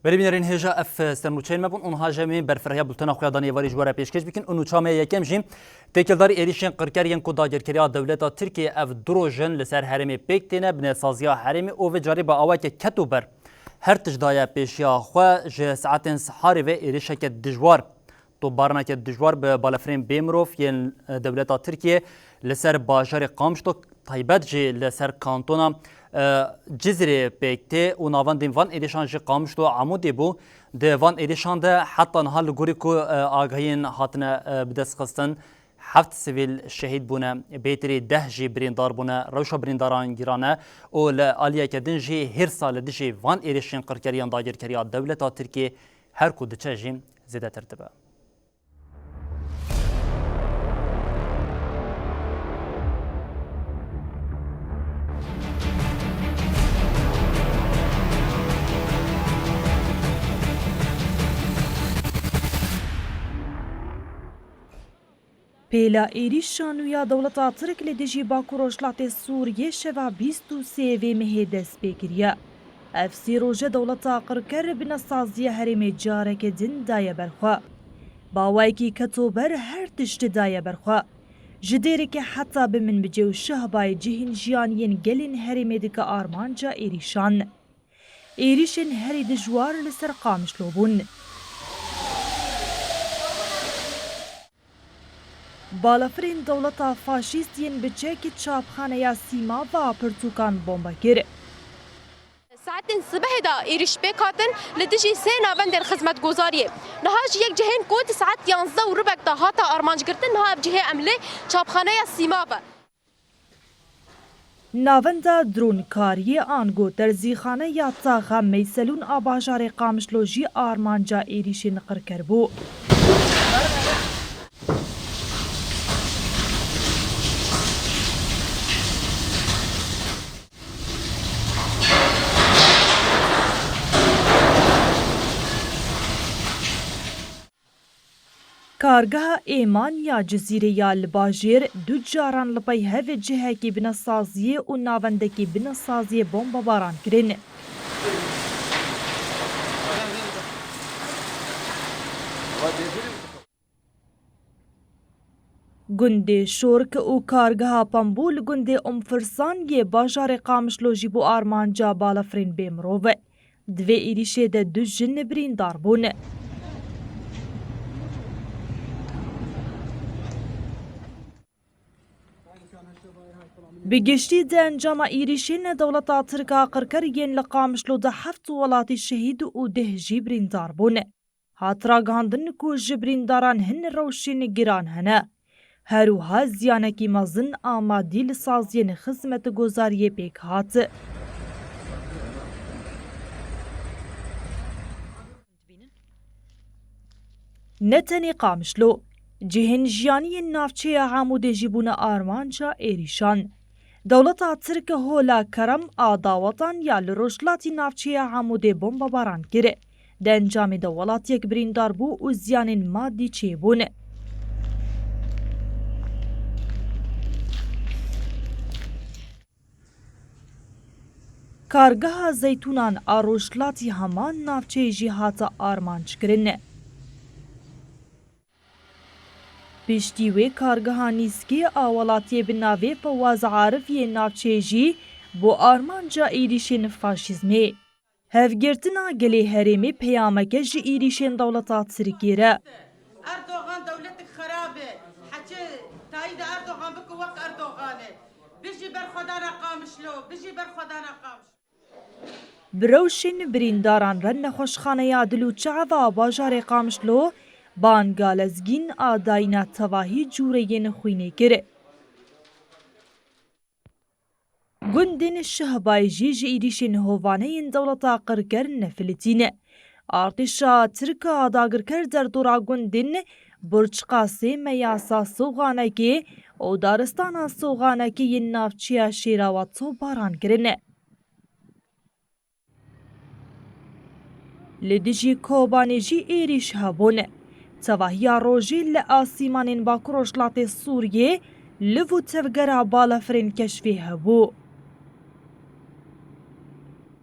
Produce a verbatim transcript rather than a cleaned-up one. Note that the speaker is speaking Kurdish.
Belê bînerên hêja, ev ser nûçeyên me bûn. Û niha jî em ê berfirehîya bultena xwe ya danê êvarî ji we re pêşkêş bikin. Û nûça me ya yekem jî têkildarî êrîşên qirker yên ku dagirkeriya dewleta Tirkiyê ev du roj in li ser herêmê pêk têne, binesaziya herêmê û vê carî bi awayeke ketober her tişt daye pêşiya xwe. Ji saetên siharê ve êrîşeke dijwar, topbaraneke dijwar bi balafirên bê mirov yên, e, dewleta Tirkiyê li ser bajarê Qamişlo, taybet jî li ser kantona, e, Cizîrê pêk tê û navendên van êrîşan ji Qamişlo Amûdê bû. Di van êrîşan de heta niha li gorî ku, e, agahiyên hatine, e, bidestxistin, heft sivîl şehîd bûne, bêtirî deh jî birîndar bûne. Rewşa birîndaran giran e û li aliyeke din jî hêrsa li dijî van êrîşên qirkeriyan dagirkeriya dewleta Tirkiyê her ku diçe jî zêdetir dibe. Pêla êrîşa nû ya dewleta Tirk li dijî Bakur Rojhilatê Sûriyê şeva bîst û sê vê mehê dest pê kiriye. Ev sê roje dewleta qirker binesaziya herêmê careke din daye ber xwe. Bi awayekî ketober her tiştî daye ber xwe. Ji dêreke heta bi min bicê û şehbayê cihên jiyanî yên gelên herêmê dike armanca êrîşan. Êrîşên herî dijwar li ser Qamişlo bûn. Balafirên dewleta faşîst yên bi çek çapxaneya Sîmava pirtûkan bombe kir. Saetên sibehê de êrîş pêk hatin li dijî sê navendên xizmetgozariyê. Niha jî yek cihên ku di saet yanzdeh û ribek de hate armanc girtin, niha ev cihê em lê çapxaneya Sîmav e. Navenda dronkariyê ango terzîxane ya taxa Meyselûn a bajarê Qamişlo jî armanca êrîşên qirker bû. Kargeha Êman ya Cizîrê ya li bajêr du caran li pey hev cihekî binesaziyê û navendekî binesaziyê bombebaran kirin. Gundê Şork û kargeha Pembû li gundê Umfirsan yê bajarê Qamişlo jî bû armanca balafirên bê mirov. Di vê êrîşê de du jin birîndar bûn. Bi giştî di encama êrîşên dewleta Tirk a qirker yên li Qamişlo de heft welatî şehîd û deh jî birîndar bûn. Hat ragihandin ku ji birîndaran hin rewşên giran hene. Her wiha ziyanekî mezin a madî li saziyên xizmetgozariyê pêk hat. Ne tenê Qamişlo, cihên jiyanî yên navçeya Amûdê jî bûne armanca êrîşan. Dewleta Tirk hola Kerem a dawetan ya li rojhilatî navçeya Amûdê bombebaran kir. Di encamê de welatiyek birîndar bû û ziyanên madî çêbûn. Kargeha zeytûnan a rojhilatî heman navçeyê jî hate armanckirin. Piştî wê kargeha nîskê a welatiyê bi navê Fewaz Arif yê navçeyê jî bo armanca êrîşên faşîzmê. Hevgirtina gelê herêmê peyameke ji êrîşên dewleta Tirkiyê re. Erdogan dewletik xerab e. Heçê Tayyîp Erdogan bike wek Erdogan e. Bijî berxwedana Qamişlo, bijî berxwedana Qamişlo. Bi rewşên birîndaran re nexweşxaneya Dil û Çav a bajarê Qamişlo banga lezgîn a dayîna tevahî cûreyên xwînê kir. Gundên Şehbayê jî ji êrîşên hovane yên dewleta qirker nefilitîn. Artêşa Tirk a dagirker derdora gundên Burçqa Sê, Meyasa Soxanekê û Daristana Soxanekê yên navçeya Şêrawa topbaran kirin. Li dijî Kobanê jî êrîş hebûn. Tevahiya rojê li asîmanên Bakur Rojhilatê Sûriyê liv û tevgera balafirên keşfê hebû.